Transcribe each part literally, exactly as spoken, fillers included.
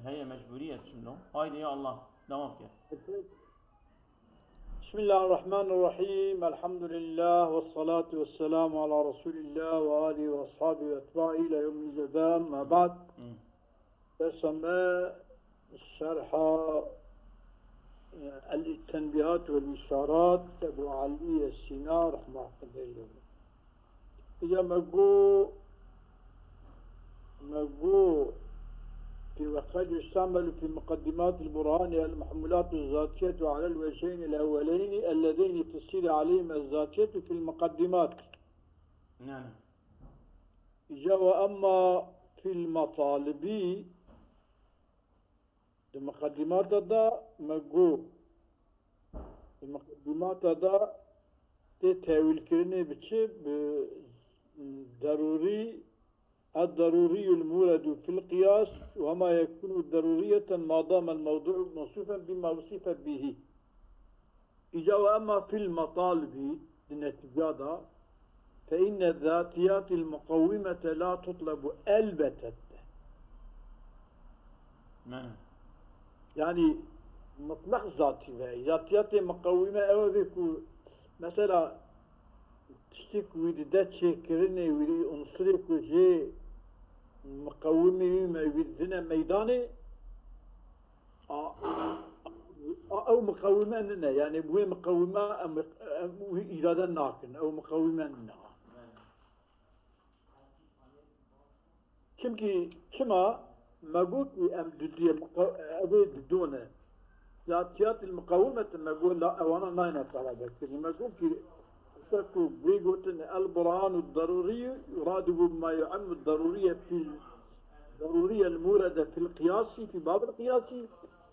Heye mecburiyet çimno. Haydi ya Allah. Devam ke. بسم الله الرحمن الرحيم. الحمد لله والصلاة والسلام على رسول الله وآله وأصحابه وأتباعه إلى يوم الجزاء. أما بعد. Hı. Dersa me şerha, e, El-Tenbihat vel-Îşarat, Ebu Elî Es-Sîna, rehma Xwedê lê. Îca me got, me got, وقد يستعمل في مقدمات البرهان المحمولات الذاتية على الوجهين الأولين اللذين فسر عليهما الذاتية في المقدمات. Yani. Îca وأما في المطالب, di miqedîmata de me got, di miqedîmata de tê tewîlkirinê bi çi? Bi derûrî, الضروري المورد في القياس وما يكون ضرورية ما دام الموضوع موصوفا بما وصف به. Îca وأما في المطالب, di netîca de, فإن الذاتيات المقومة لا تطلب البتة. Yani. Yani mutlaq zatî ve. Zatiyatê muqewime ew e ku mesela tiştê ku wî dide çêkirinê, wî unsurê ku jê muqewimê wî me wî didine meydanê, a, a, ew muqewime nine. Yani bi wê muqewime em, em wî îrade nakin. Ew muqewime nine. Çimkî çima me got ku em didiyê muqe-, ev ê didone. Zatiyat il muqewimete me got la ewana nayne talebe kirin. Me got ki wexta ku bê gotin el burhanu darûrî yuradu bi ma yu'emmu darûriye fî darûriye el murede fil qiyasî fî babil qiyasî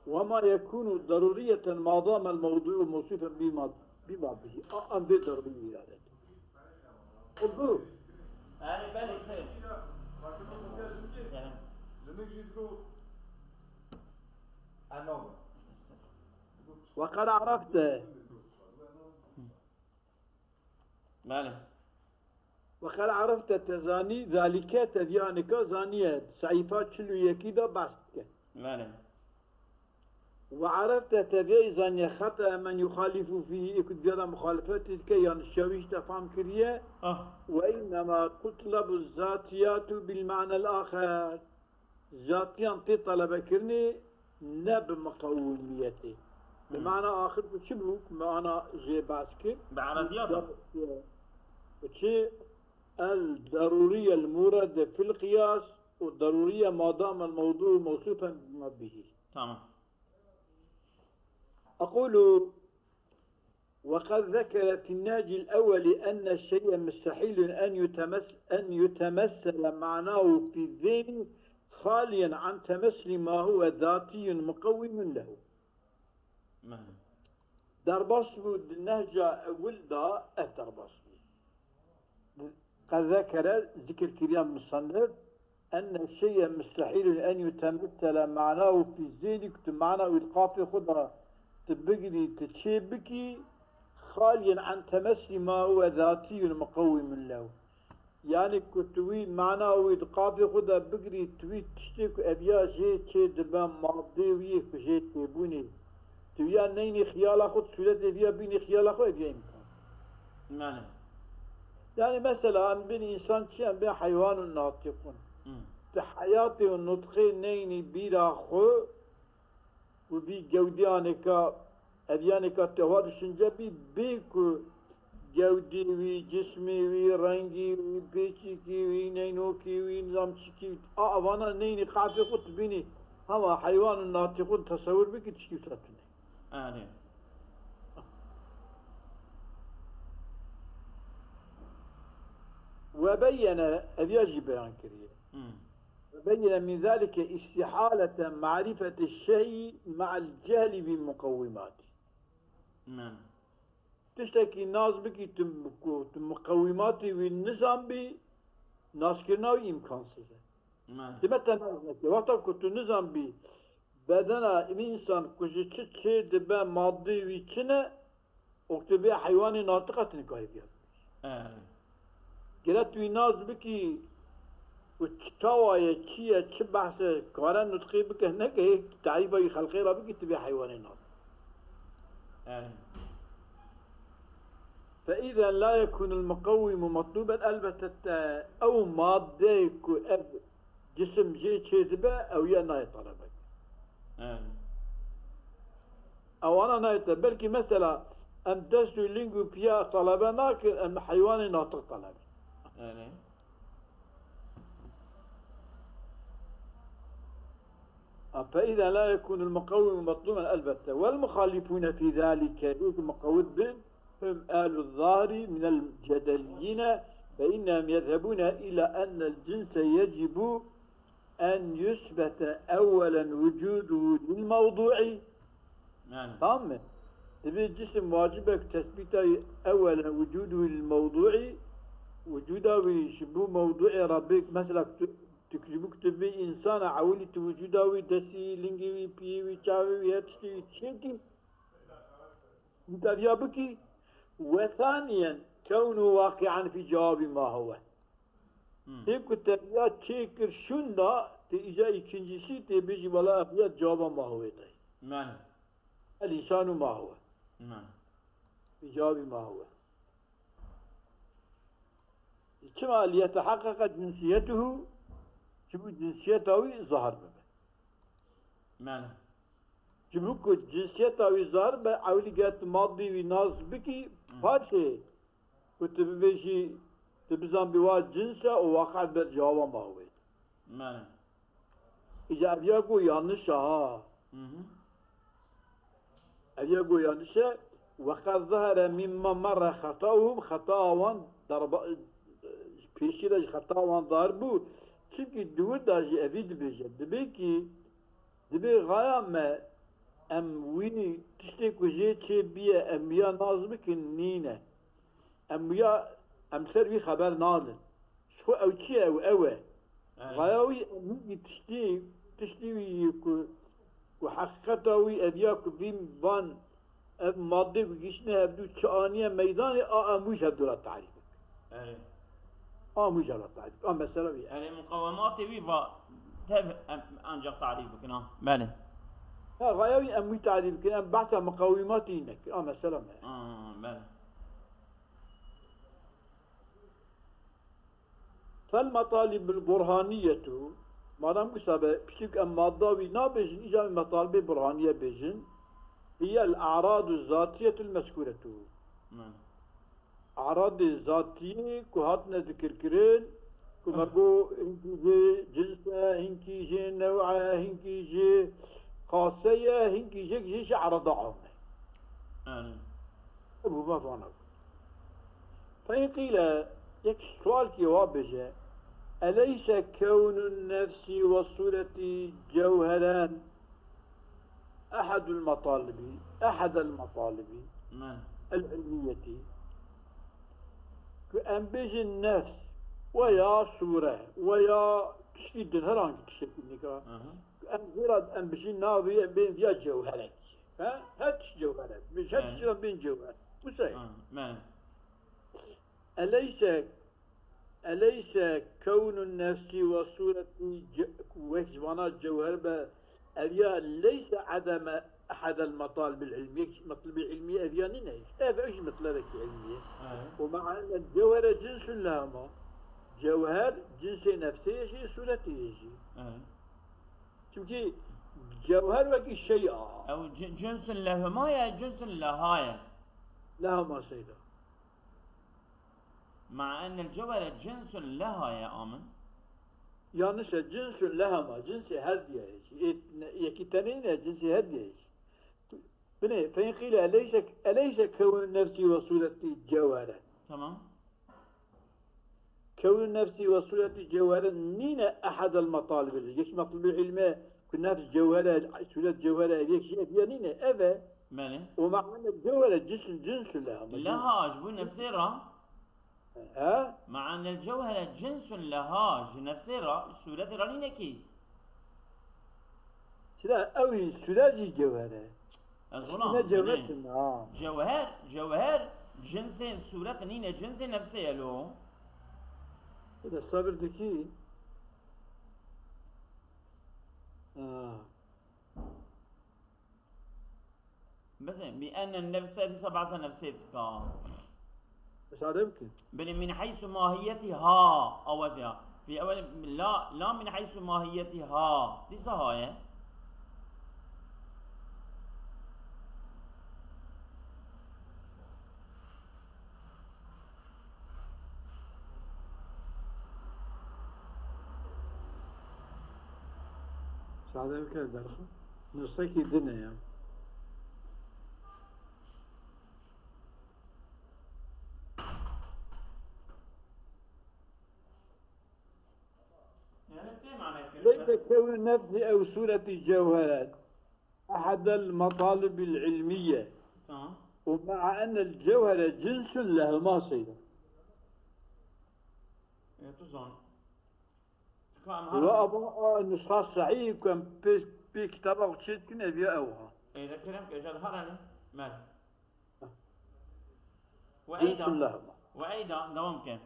ve ma yekûnu darûriyeten ma dame el mewdû'u mewsûfen bîma, bîma bihî. A, em vê darûrî îrade. Oldu. Yani ben eklerim. Yani. وقد عرفت. Belê. وقد عرفت, te zanî, zalike, te viya nika zaniye, seyfa çil û yekî de behs dike. Belê. وعرفت, te vê zaniye, خطأ من يخالف فيه, ê ku di vê de muxalifetê dike, yanlışiya wî jî te fam kiriye. Ah. وإنما تطلب الذاتيات بالمعنى الآخر. Zatiyan tê telebekirinê ne bi muqewimiyetê. Bi Hmm. mana axir ku çi bû, ku me ana jê behs kir. Bi erediyata. Ku çi, الضرورية الموردة في القياس والضرورية ما دام الموضوع موصوفا بما به. Tamam. أقول: وقد ذكر في النهج الأول أن الشيء مستحيل أن يتمس-، أن يتمثل معناه في الذهن خاليا عن تمثل ما هو ذاتي مقوم له. Belê. Derbas bû di nehca ewil de, ev derbas bû. Qed zekere, zikir kiriya musannif, enne şey'e mustehîlun en yutemessele ma'nahu fî zihnik, tu mana wî di qafê xwe de tu bigirî, tu çê bikî, xaliyen an temessî ma huwe zatîyun muqewwimun lehu. Yani ku tu wî mana wî di qafê xwe de bigirî, tu wî tiştê ku ev ya jê çê dibe, madê wî yê ku jê çêbûnê. Tu ya neynî xiyala xwe, sûretê viya bînî xiyala xwe, ev ya îmkan. Yani. Yani mesela em bên însan çi, em bên heywan û natiqûn. Hmm. Tu heyatê û nutqê neynî bîra xwe û vî gewdiyanêka, ev yanêka tu ewa düşünce bî, bê ku gewdê wî, cismê wî, rengî wî, pêçîkî wî, neynokî wî, nizam çikî wî, a evana neynî qafê xwe tu bînî, hema heywan û natiqûn tesewir bikî tişkî wisa tune. Yani. Ve beyyene, ev ya jî beyan kiriye. Hmm. Ve beyyene min zalike istihalete marifeti şey'i ma'al cehli bi muqawimati. Yani. Tiştekî nas bikî tu, ku tu muqawîmatê wî nizanbî, naskirina wî îmkansiz e. Yani. Dime te nas neke. Wexta ku tu nizanbî bedena vî însan ku ji çi çê dibe, madeyê wî çi ne, û tu bê heywanê natiqa tu nikarî viya. Yani. Gere tu wî nas bikî, Ku çawa ye, çi ye, çi behs e, kare nutqê bike, neke, hê tarîfa wî xelqê re bikî, tu bê heywanê nabî. Erê. فإذا لا يكون المقوم مطلوبا، elbette te ew madde ku ev cisim jê çêdibe, ew ya nayê telebek. Erê. Ewana nayê te. Belkî mesela em dest û ling û piya telebe nakin, em heywanê natiq telebe. Erê. فإذا لا يكون المقوم مطلوبا، elbette. والمخالفون في ذلك، hêk muqawid bin, هم أهل الظاهر من الجدليين، فإنهم يذهبون إلى أن الجنس يجب أن يثبت أولا وجوده للموضوع. Yani. Tamam mı? Divê cisim wacibek tesbîta wî ewelen wicûdû lil mewdûî, wicûda wî ji bo mewdûê re bêk, mesela tu, tu ji bo ku tu bê însan e, ewilî tu wicûda wî, destî wî, lingê wî, piyê wî, çavê wî, her tiştê wî çêkî, tu teviya bikî, we thaniyen kewnû waqi'an fî cewabî ma huwe. Hmm. Hê ku te ya çêkir şûn da, tê îca îkincîsî tê bêjî, wela ev ya cewaba ma huwê dayî. Yani. El însanu ma huwe. Yani. Cewabî ma huwe. Çima? Liyeteheqqeqe cinsiyetuhu, ji bo cinsiyeta wî zahir bibe. Yani. Ji bo ku cinsiyeta wî zahir be, ewilî ger tu maddî wî nas bikî, Hı. paşê ku tu bibêjî, tu bizanbî wa cins e û waqe ber cewaba ma wê. Mane. Îca ev ya ku yanlış e ha. Hı hı. Ev ya ku yanlış e. Ve qed zehre mimma merre xetauhum, xeta wan darba, pêşî de ji xeta wan dar bû. Çimkî di wir de jî evî dibêje. Dibê kî Dibê xaya me em wî tiştê ku jê çê bîye em wiya nas bikin nîne. Em wiya, em ser wî xeber nadin. Ji xwe ew çi ye? Ew ew e. Aynen. Xaya wî em hingî tiştî, tiştî wî ku, ku heqîqeta wî ev ya ku vî van Ev madde ku giştine hevdû çi aniye meydanê, a em wî ji hevdû re tarîf bik. Erê. A em wî ji re tarîf bik. A mesela wî ye. Erê, muqawematê wî va tev em ancak tarîf bikin ha. Belê. Ha, xaya wî em wî tarîf bikin, em behsa muqawimatî nekir. A mesela me. Ha, belê. Fel metalibul burhaniyetu, madem wisa be, piştî ku em madda wî nabêjin, îca em metalibê burhaniye bêjin, hiyel a'radu zatiyetul mezkuretu. Hı. A'radê zatiyê ku hatine dikirkirin, ku me got hinkî jê cins e, hinkî jê new e, hinkî jê xase ye, hinkî jê, jê jî a'rada am e. Yani. Ebu me vana got. Fe in qîle, yek sual kî wa bêje, eleyse kewnun nefsî we sûretî cewheren ehedul metalibî, ehedel metalibî Ne. el ilmiyetî. Ku em bêjin nefs, we ya sûre, we ya tiştî din, her hangî tiştekî nika. Aha. Ku em zêra em bijîn navê, em bên viya cewherek. He? Her tişt cewher e. Her He. tişt bên cewher. Wisa ye. Ha, me. Eleyse, eleyse kewnun nefsî we sûretî ce-, wek ji vana cewher be, ev ya leyse edeme ehedel metalibil ilmî, yek metlibê ilmî ev ya nîne. Ev, ev jî metlebekî ilmî ye. He. Û mea enne cewhere cinsun lehuma. Cewher cinsê nefsê ye jî, sûretê ye jî. He. Çimkî cewher wekî şey a. Ew cin-, cinsun lehuma ye, cinsun leha ye? Lehuma seyda. Mea ennel cewhere cinsun leha ye amin. Yanlış e, cinsun lehuma, cinsê her diye ye jî. Ê, ne, yekî tenê ne, cinsê her diye ye jî. Binê, fe in qîle eleyse, eleyse kewnun nefsî we sûretî cewhere. Tamam. Kewnun nefsî we sûretî cewhere nîne ehedel metalibil. Yek metlibê ilme ku nefs cewhere, sûret cewhere, yek jî ev ya nîne, ev e. Belê. Û ma'ne cewhere cisun, cinsun leha. Leha ji bo nefsê re. He? Ma'nel cewhere cinsun leha ji nefsê re, sûretê re nîne kî. Çira ew sûret jî cewher e. Ez Tiştî wina, ne cewher ne. Tune, ha. Cewher, cewher cinsê sûret nîne, cinsê nefsê ye lo. Tu de sabir dikî. Ha. Bes, bi enne nefse dîsa behsa nefsê dika. Müsaade misin? Belê min heysu mahiyetî ha, awet ya. Fi ewel la, la min heysu mahiyetî ha. Dîsa ha ye. Sade bike derxin. Nusxekî din e ya. Yani tê mane kir, ليس bes. كون النفس أو صورة الجوهرة أحد المطالب العلمية. Tamam. ومع أن الجوهر جنس لهما سيدا. E, tu zan. Tu ka em Ve her ama a nusxa sahî ku em pê, pê kitaba xwe çêdikin ev ya ew ha. Ê de kerem ke jad her anî. Mer. Ve جنس eyda. لهما. Ve eyda, devam ke.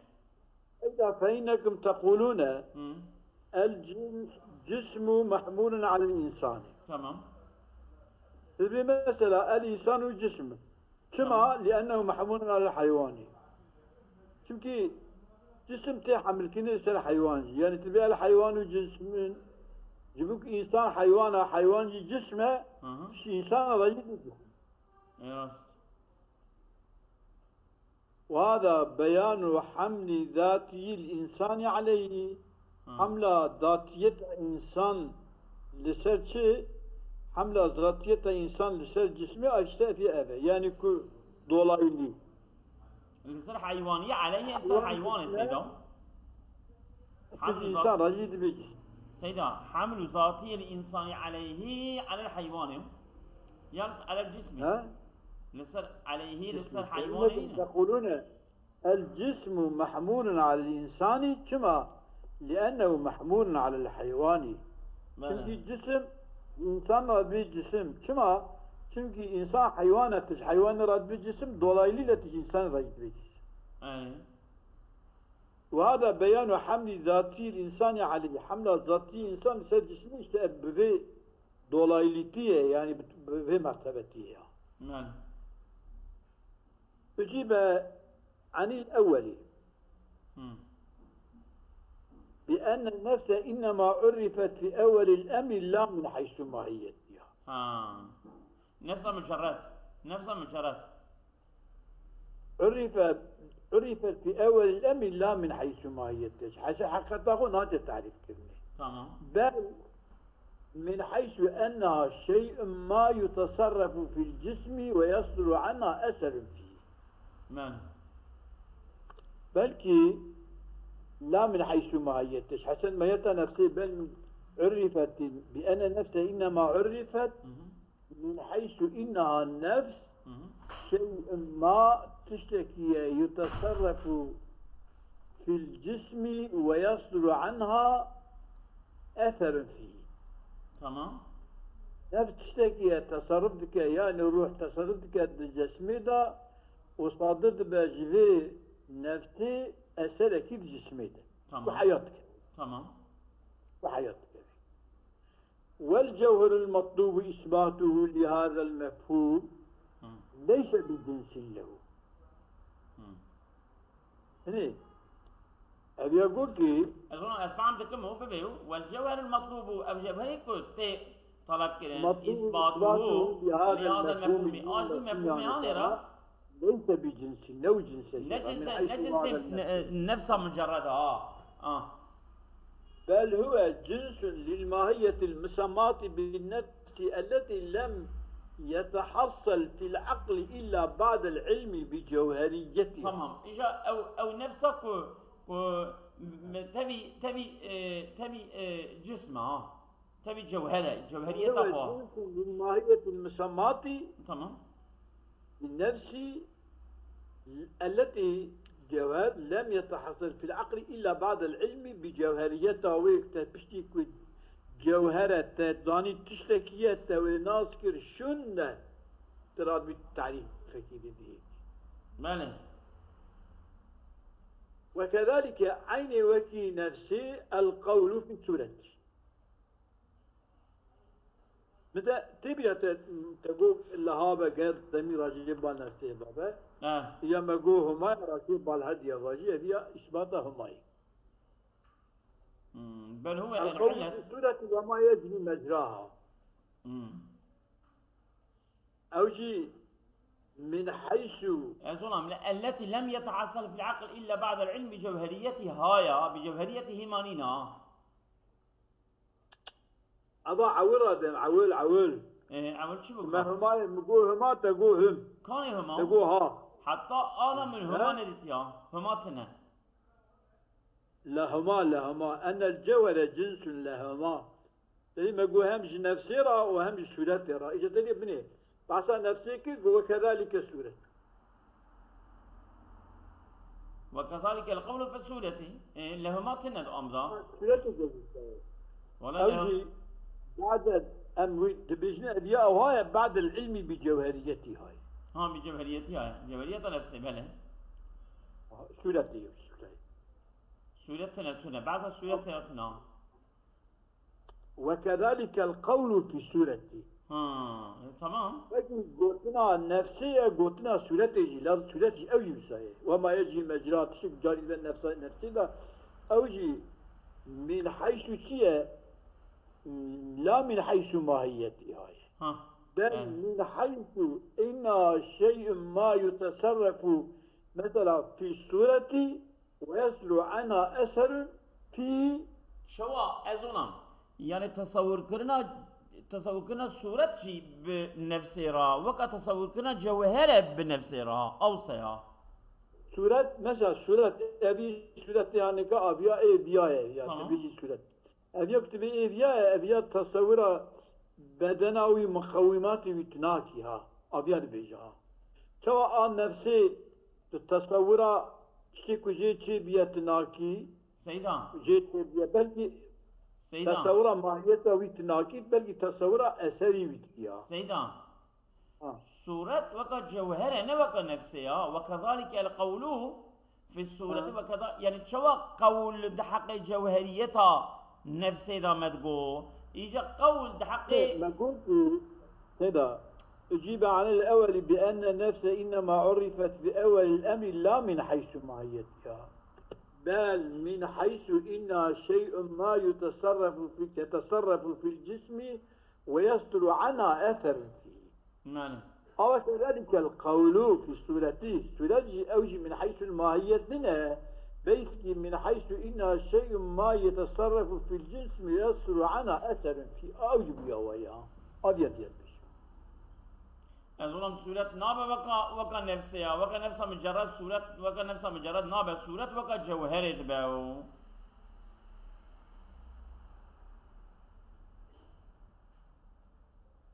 Eyda فإنكم تقولون Hı. الجن-، جسم محمول على الإنسان. Tamam. Siz bir mesela الإنسان جسم. Çima? Tamam. لأنه محمول على الحيوان. Çimkî cisim tê hemilkirinê ser heywan jî. Yani tu bê الحيوان جسم. Ji bo ku însan heywan e, heywan jî cisim e, Hı hı. Ji însan re jî dibê cisim. Ê rast. وهذا بيان حمل ذاتي الإنسان عليه. Hı. Hemla zatiyeta însan li ser çi? Hemla zatiyeta însan li ser cismê, a işte ev e. Yani ku dolaylı. Li ser heywanî, aleyhî ser heywanê, Seyda. Hemlu zat-, însan re jî dibê cisim. Seyda, hemlu zatiyê li însanî aleyhî alel heywanê. Ya li alel cismî. Ha? Li ser aleyhî, li ser heywanê. تقولون الجسم محمول على الإنسان، çima? لأنه محمول على الحيوان. Belê. Çimkî cisim, însan re dibê cisim. Çima? Çimkî însan heywan e, tu ji heywanê re dibê cisim, dolaylı ile tu ji însanê re jî dibê cisim. Belê. وهذا بيان حمل ذاتي الإنسان عليه. Hemla zatî însan li ser cismê işte ev bi vê dolaylîtiyê, yani bi, bi vê mertebetiyê ya. Belê. أجيب عن الأول. Hı. بأن النفس إنما عرفت في أول الأمر لا من حيث ماهيتها. Ha. Nefsa mucerred. Nefsa mucerred. عرفت، عرفت في أول الأمر لا من حيث ماهيتها. Heysa heqîqeta xwe nate tarîf kirinê. Tamam. بل من حيث أنها شيء ما يتصرف في الجسم ويصدر عنها أثر فيه. Belê. Belkî لا من حيث ماهيتها. Heysa mahiyeta nefsê, بل عرفت بأن النفس إنما عرفت Hı hı. من حيث إنها النفس Hı hı. شيء ما، tiştekî ye, يتصرف في الجسم ويصدر عنها أثر فيه. Tamam. Nefs tiştekî ye, teserruf dike, yani ruh teserruf dike di cismê de û sadir dibe ji vê nefsê eserekî di cismê de. Tamam. Ku heyat dike. Tamam. Ku heyat dike. والجوهر المطلوب إثباته لهذا المفهوم Hı. ليس بجنس له. Hı. Hinî, ev ya got ki Ez ona, ez fehm dikim û bibê û, wel cewherul metlubu, ev cewherê ku tê talep kirin, مطلوب isbatuhu, إثباته لهذا li hazel المفهوم mefhumî, az bu mefhumê anê ra, ليس بجنس، ne û cinsê jê. Ne cinsê, ne cinsê, ne-, nefsa mucerreda, ha. Ah. بل هو جنس للماهية المسماة بالنفس التي لم يتحصل في العقل إلا بعد العلم بجوهريتها. Tamam. Îja ew, ew nefsa ku, ku me-, tevî, tevî, e, tevî, e, cism e, ha. Tevî cewher e, cewheriyeta xwe. جنس للماهية المسماة Tamam. بالنفس التي جوهر لم يتحصل في العقل إلا بعد العلم بجوهريتها. Wê te piştî ku cewher e, te zanî tiştekî ye, te wê nas kir şûn de, tu radibî tarîfekî didî. Belê. وكذلك eynê wekî nefsê القول في الصورة. Min de tê bîra te, te got leha be ger demî rajê bal nefsê babe. Eh. Ya me got huma rajê bal hediya vajî, ev ya îsbata humayî. Hmm. Bel huwe El el qawlu illet. Fi sureti ve ma yecrî mecraha. Hmm. Ew jî min heysu. Ez ona, elleti lem yetehasel fil aql illa ba'del ilm bi cevheriyetiha ya, bi cevheriyetihi manîna. Eva ewil ra dem, ewil, ewil. E, ewil çi Me bika? huma, mi got huma, te got him. Kanê Te huma? got ha. Hatta ana min huma Ha? nedîtiya. Huma tine. Lehuma, lehuma. Enel cewhere cinsun lehuma. Tedî me got hem ji nefsê ra û hem ji sûretê ra. Îca tedî binê. Behsa nefsê kir, got ve kezalike sûret. Ve kezalike el qawlu fi sureti. E, lehuma tine di amda. Sûretê de zî. Wala Ew lehum- jî ba'de em wî dibêjin ev ya ew haye ba'del ilmi bi cewheriyetî haye. Ha, bi cevheriyetiha ya. Cevheriyeta nefsê, bele. Sûretê yew sûretê. Suret tine tune. Behsa suret tine tune. Ve kezalike el qawlu fi sûretî. Ha, e, tamam. Wekî gotina nefsê ye, gotina sûretê jî, lafz sûret jî ew jî wisa ye. Ve ma yecrî mecra, tiştek carî ve nefsa, nefsê de ew jî min heysu çi ye? La min heysu mahiyetî haye. Ha. Bel Yani. Min heysu inna şey'un ma yuteserrefu mesela fi sûretî ve yeslu ana eserun fi Çawa ez ona? Yani tesewwurkirina, tesewwurkirina suret jî bi nefsê ra, weka tesewwurkirina cewhere bi nefsê ra, ewse ya. Sûret, mesela sûret, evî sûret yani ka aviya ê viya ye, ya Tamam. Tibî jî sûret. Ev ya kutubê ê viya ye, ev ya tesewwura bedena wî, muqewimatê wî tu nakî ha. Aviya dibêje ha. Çawa a nefsê tu tesewwura tiştê ku jê çê biye tu nakî, Seyda, jê çê biye. Belkî Seyda, tesewwura mahiyeta wî tu nakî, belkî tesewwura eserî wî tu ya. Seyda. Ha. Suret weka cewher e, ne weka nefsê ya. Ve kezalike el qawlu fi sureti Ha. ve keza-, yani çawa qawl di heqê cewheriyeta nefsê de me digo? Îca qawl di heqê Me got ku, Seyda, ucibe anil eweli bi enne nefse innema urrifet fi ewelil emri la min heysu mahiyetiha. Bel min heysu inna şey'un ma yuteserrefu fi, yeteserrefu fil cismi ve yesduru ana eserun fihi. Yani. Aw kezalikel qawlu fi sureti. Suret jî ew jî min heysul mahiyet nine. Belkî min heysu inna şey'un ma yeteserrefu fil cismi yesduru ana eserun fihi. Ew jî bûya we ya. Aviya diye bêje. Ez olam suret nabe weka, weka nefsê ya. Weka nefsa mucerred suret, weka nefsa mucerred nabe suret, weka cewherê dibe o.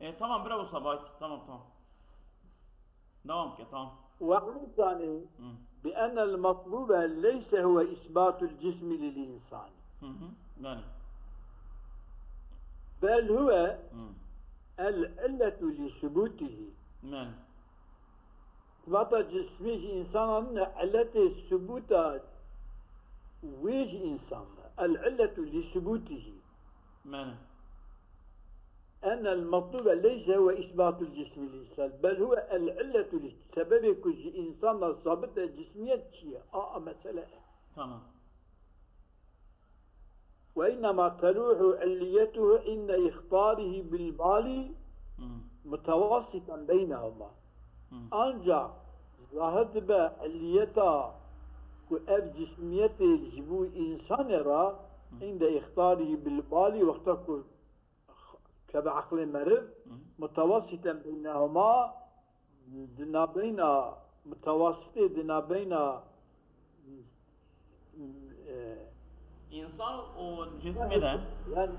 E, tamam, bravo Sabahattin. Tamam, tamam. Devam ke, tamam. Ve insani Hı. bi ennel matlube leyse huve isbatul cismi lil insani. Hı hı. Yani. Bel huve Hı. el illetu li subutihi. Yani. Isbata cismî ji însanan ne, illetê subûta wê ji însan e. El illetu li subûtihî. Yani. Ennel matlube leyse huve isbatul cismi lil insan. Bel huve el illetu li, sebebê ku ji însan re sabit e cismiyet çi ye? A, a mesele e. Tamam. Ve innema telûhu illiyetuhu inde îxtarihi bil bali Hı. mutewasiten beynehuma. Hı. Ancak zahir dibe illiyeta ku ev cismiyetê ji bo însanê re inde îxtarihi bil bali, wexta ku keve eqlê meriv, Hı. mutewasiten beynehuma, di nabeyna, mutewasitê di nabeyna, e, İnsan o cismi de. Yani,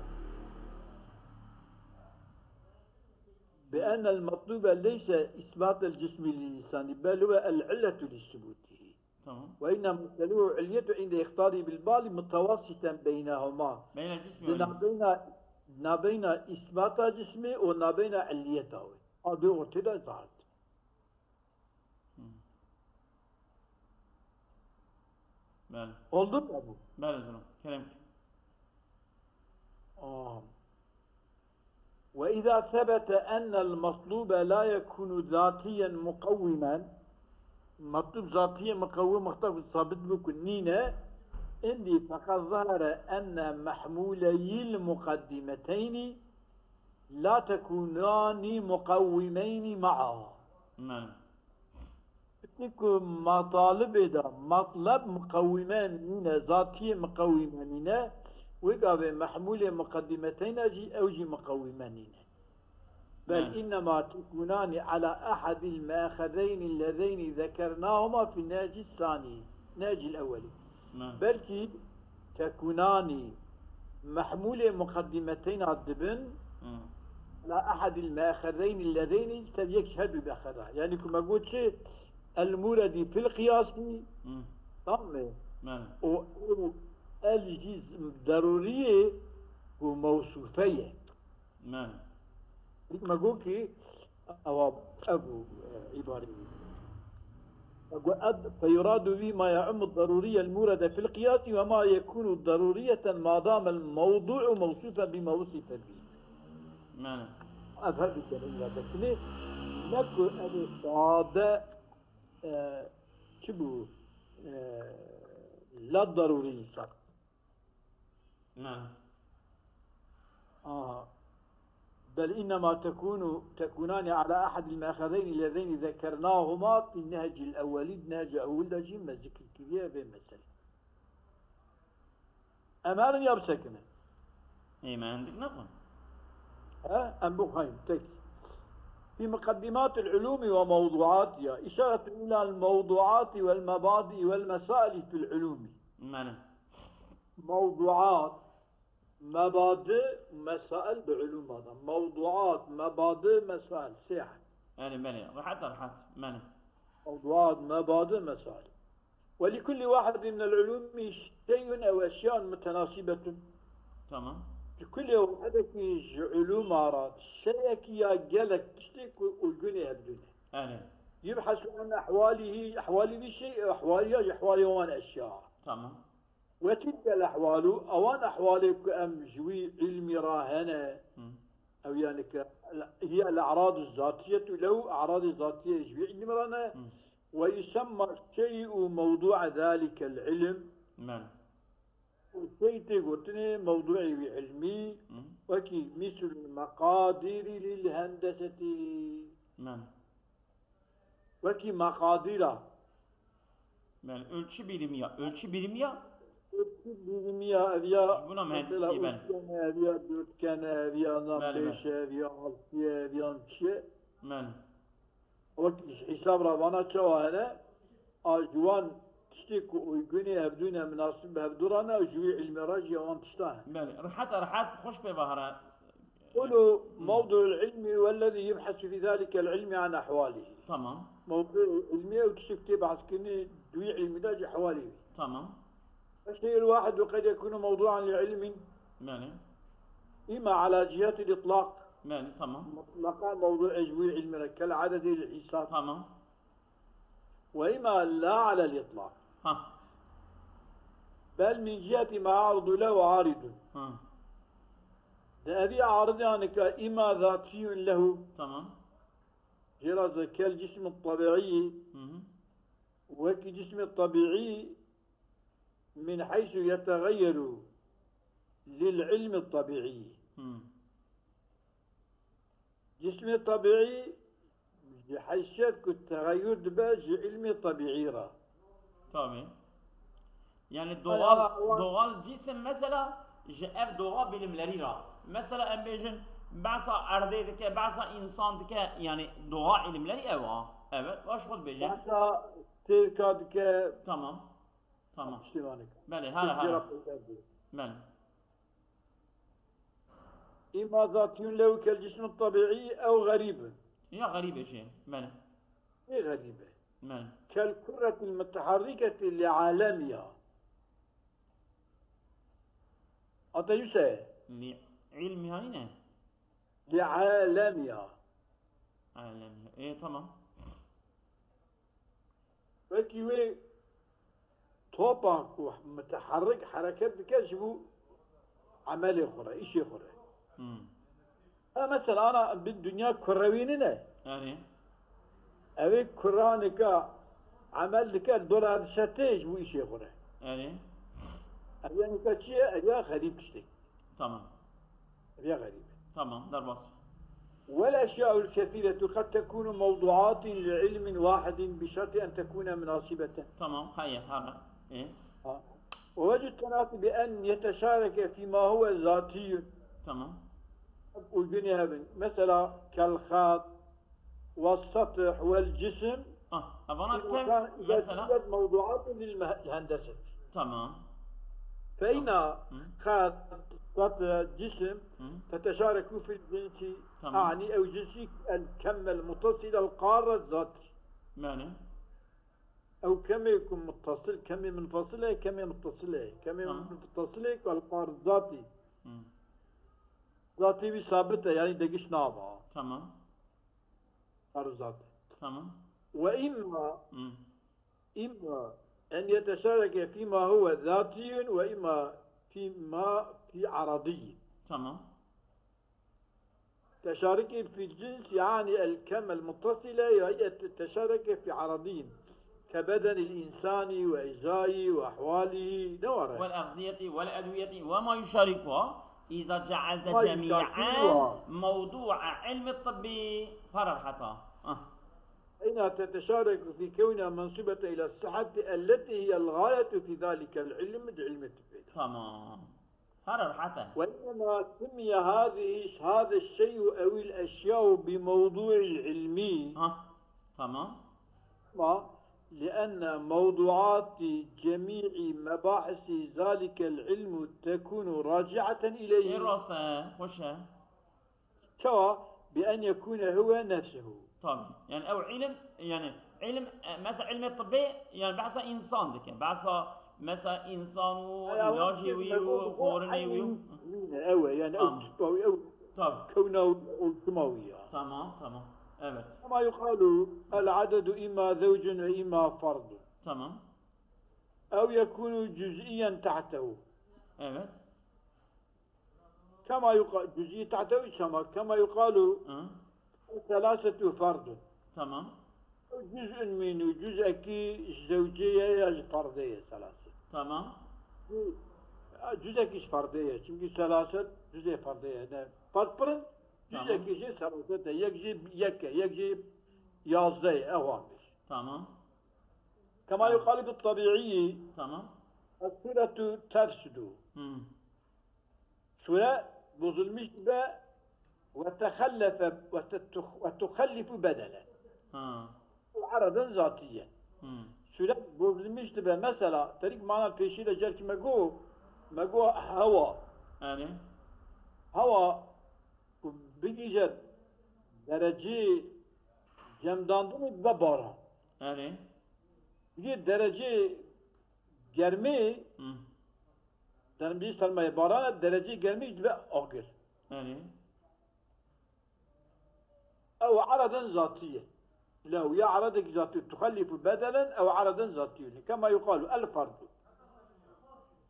bi ennel matlube leyse isbatel cismi lil insani, bel huve el illetu li subutihi. Tamam. Ve inne meselehu illiyetü inde ihtari bil bali mutewasiten beynehuma. Beynel cismi Di ve nabeyna, nabeyna isbata cismê û nabeyna illiyeta wê. A dû ortê de zahir. Bele. Oldu mu bu? Bele zino. Kerem ki. Aa. وإذا ثبت أن المطلوب لا يكون ذاتيا مقوما، مطلوب ذاتيا مقوم wexta ku sabit bû ku nîne, indi فقد ظهر أن محمولي المقدمتين لا تكونان مقومين معا. Mane. Wekî ku matalibê de matleb muqewîme nîne, zatiyê muqewîme nîne, wê gavê mehmûlê muqedîmeteyna jî ew jî muqewîme nîne. بل Mane. إنما تكونان على أحد المأخذين اللذين ذكرناهما في النهج الثاني، نهج الأولي. Mane. Belkî تكونان mehmûlê muqedîmeteyna dibin Hı. على أحد المأخذين اللذين, ser yek ji her du mexeda. Yani ku me got çi, المورد في القياس, Hı. tamam mı? Mane. O, o el jî derûriyê ku mewsûfe ye. Mane. Me got ki, ewa, ev bû, e, îbarê wî. Me got, ed-, فيراد به ما يعم الضرورية الموردة في القياس وما يكون ضرورية ما دام الموضوع موصوفا بما وصف به. Mane. Ev her du kerîm ya dekinê, ne ku ev ê sade, e, çi bû, e, la darûrî insan. Mane. Aha. بل إنما تكون، تكونان على أحد المأخذين اللذين ذكرناهما في النهج الأولي, di nehca ewil de jî me zikir kiriye vê meselê. Em herin ya bisekinin. Ê, me hindik nexwin. He? Em bixweynin, tek. في مقدمات العلوم وموضوعاتها إشارة إلى الموضوعات والمبادئ والمسائل في العلوم. Mane. Mewduat, mebadi, mesail bi ilûma de. Mewduat, mebadi, mesail. Sê heb. Belê, belê. Rehet, rehet. Mane. Mewduat, mebadi, mesail. ولكل واحد من العلوم شيء أو أشياء متناسبة. Tamam. Ji kulê wahidekî ji ilûma re şeyekî ya gelek tiştê ku uygunê hevdû ne. Belê. يبحث عن أحواله، أحوال ذي الشيء، أحوال ya ji ehwalê wan eşya. Tamam. وتلك الأحوال، ewan ehwalê ku em ji wî ilmî re hene, Hı. ew yani ke هي الأعراض الذاتية له، e'radê zatiyê ji wî ilmî re ne. Hı. ويسمى الشيء موضوع ذلك العلم. Mane. Û şey tê gotinê mewduê wî ilmî, Hı. wekî مثل المقادير للهندسة. Mane. Wekî meqadîra. Belê, ölçü birimi ya. Ölçü birimi ya. Ölçü birimi ya, ev ya Ji bona mesela mühendisliği, belê. Üçgen e, ev ya dörtgen e, ev ya nan Belê, belê. Beş e, ev ya altı e, ev ya çi ye. Mane. Wek hesab ra vana çawa hene, a ji wan tiştê ku uygunê hevdû ne, minasib bi hevdû re ne, ji wî ilmê re jî wan tişta hene. Belê. Rehet, rehet, xweş pê ve here. Kulu mewdu'ul ilmi wellezî yebhasu fî zalike el ilmi an ehwalihi. Tamam. Mewdu'ul ilmi ew tiştek tê behskirinê di wî ilmî de ji ehwalê wî. Tamam. Eşşey'ul wahid qed yekunu mewdu'an li ilmin Belê. ima ala cihetil itlaq. Belê, tamam. Mutlaqa mewdu'ê ji wî ilmî re kel adedil hisab. Tamam. Ve ima la alel itlaq. Ha. Bel min ciheti ma ardu lehu aridun. Ha. De evî aridan ka ima zatiyun lehu. Tamam. Jê re kel cismi tabi'i. Hı hı. Wekî cismi tabi'i min heysu yeteğeyyeru lil ilmi tabi'i. Hı. Cismê tebiî ji heysiyet ku texeyûr dibe ji îlmê tebiî re. Tabii. Yani Ay, doğal, ama o- doğal cisim mesela ji ev doğa bilimleri ra. Mesela em bêjin behsa erdê dike, behsa insan dike, yani doğa ilimleri ev a. Evet, baş xwe dibêjin. Behsa têrka dike, Tamam. Tamam. piştî van dike. Belê, hara, Têrka hara. peyda dike. Belê. Îma zatiyun lehu kel cismi tebiî ew xerîb in. Ya xerîb e jî. Belê. Ê xerîb e. Belê. Kel kurretil muteharriketi li alemiya. Ata Yusuf. Li ilmi hanî ne? Li alemiya. Alem. E, tamam. Wekî wê topa ku muteharrik hereket dike ji bo emelê xwe re, îşê xwe re. Hmm. Ha, mesela ana bi dünya kurewî nîne. Erê. Ev ê kuranika emel dike, dora dişe tê ji bo îşê xwe re. Erê. Ev ya nika çi ye? Ev ya xerîb tiştek. Tamam. Ev ya xerîb. Tamam, derbas. والأشياء الكثيرة قد تكون موضوعات لعلم واحد بشرط أن تكون مناسبة. Tamam, heye, hara. E? Ha. ووجه التناسب بأن يتشارك فيما هو ذاتي. Tamam. Uygun hebin. Mesela كالخط والسطح والجسم. Ah, evana في tev, مكان إذا mesela. توجد موضوعات للمه-، الهندسة. Tamam. فإن Tamam. Hı. خط، سطح، جسم Hı. تتشارك في الجنس. Tamam. أعني أو جنسي الكم المتصل القارة الذاتي. Yani? Ew kemê ku muttasil, kemê munfasil e, kemê muttasil e. Kemê Tamam. Muttasil e ku el qar zatî. Hı. Zatî wî sabit e, yani degiş nava. Tamam. Qar zatî. Tamam. Ve imma, Hı. imma en yeteşareke fîma huve zatiyun ve imma fîma fî aradiyyin. Tamam. تشاركه في الجنس يعني الكم المتصلة، وهي تشاركه في عرضين كبدن الإنسان وأجزائه وأحواله، ne were? والأغذية والأدوية وما يشاركها، إذا جعلت ما جميعا يشاركها. موضوع علم الطب. Para rahata. Ah. حينها تتشارك في كونها منسوبة إلى الصحة التي هي الغاية في ذلك العلم، علم الطب. Tamam. Para rahata. وإنما سمي هذه، هذا الشيء أو الأشياء بموضوع علمي. Ha, tamam. ما؟ لأن موضوعات جميع مباحث ذلك العلم تكون راجعة إليه. Ê rast e, xweş e. Çawa? بأن يكون هو نفسه. Tabii. Yani ew ilim, yani ilim, e, mesela ilmê tibbê, yani behsa insan dike. Behsa mesela insan û ilacê wî û xwarinê wî û. Ew e, yani ew Tamam. Tipa wî, ew Tabii. Kewna û, û tima wî ya. Tamam, tamam. Evet. كما يقال العدد إما زوج وإما فرد. Tamam. أو يكون جزئيا تحته. Evet. كما يقال، جزئي تحته كما، كما يقال Hı. ثلاثة فرد. Tamam. Cüz'ün minhu, cüz'ekî ji zewcê ye ya ji ferdê ye, selasî. Tamam. Cüz'ekî ji ferdê ye. Çünkü selaset cüz'ê ferdê ye. Ne, ferd pir in, Tamam. Cüz'ekî jî selaset e. Yek jî yek e, yek jî yazdeh e, ewan bir. Tamam. Kema Tamam. Yuqalu fi tabi'i. Tamam. Es-suretu tefsudu. Hmm. Sure bozulmuş dibe ve tehallefe ve tetuh-, ve tuhallifu bedelen. Ha. Û aradan zatiyen. Hmm. Sure bozulmuş dibe. Mesela, terîk mana pêşî de cer ki me go, me go hewa. Yani? Hewa ku bigîje derecê cemdandinê dibe baran. Yani? Bigîje derecê germê Hmm. Derin bir sermaye barana derecê germî dibe agir. Yani. Ew aradan zatiye. Lew ya aradek zati tuhallifu bedelen ew aradan zatiye. Kema yuqalu el fardu.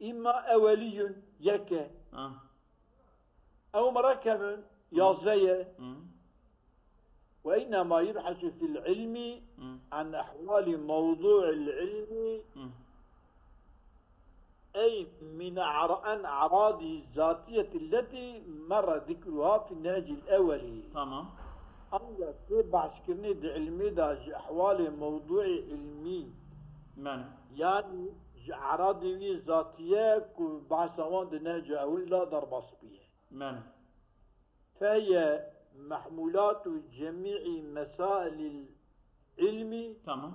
İmma eveliyun yeke. Ha. Ew merekebin yazeye. Hı. وإنما يبحث في العلم Hı. عن أحوال موضوع العلم Hı. أي من أعر-، عن أعراضه الذاتية التي مر ذكرها في النهج الأولي. Tamam. Ancak bu bahskirinê di ilmê de ji ehwalê mewdûê ilmî. Yani. Yani ji eradê wî zatiye ku behsa wan di nehca ewil de derbas bûye. Yani. فهي محمولات جميع مسائل العلم. Tamam.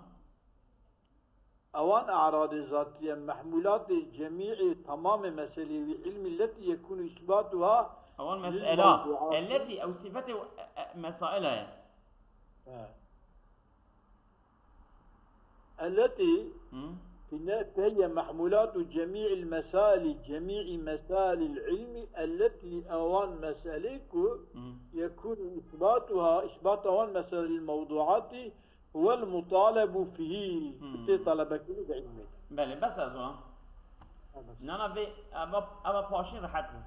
Ewan eradê zatiye, mehmûlatê cemîê tamamê meselê wî ilmî letî yekûnû îsbatuha Ewan lil mesela. Mewduat. Elletî ew sifetê e, e, mesaila ye. He. التي Hı. في النهج فهي محمولات جميع المسائل، جميع مسائل العلم التي ewan meselê ku Hı. يكون إثباتها، إثبات ewan meselê الموضوعات هو المطالب فيه. Hı. Tê talebekirî di ilmê. Belê, bes ez wan. Evet. Nana vê, eva, eva paşîn rehet bû.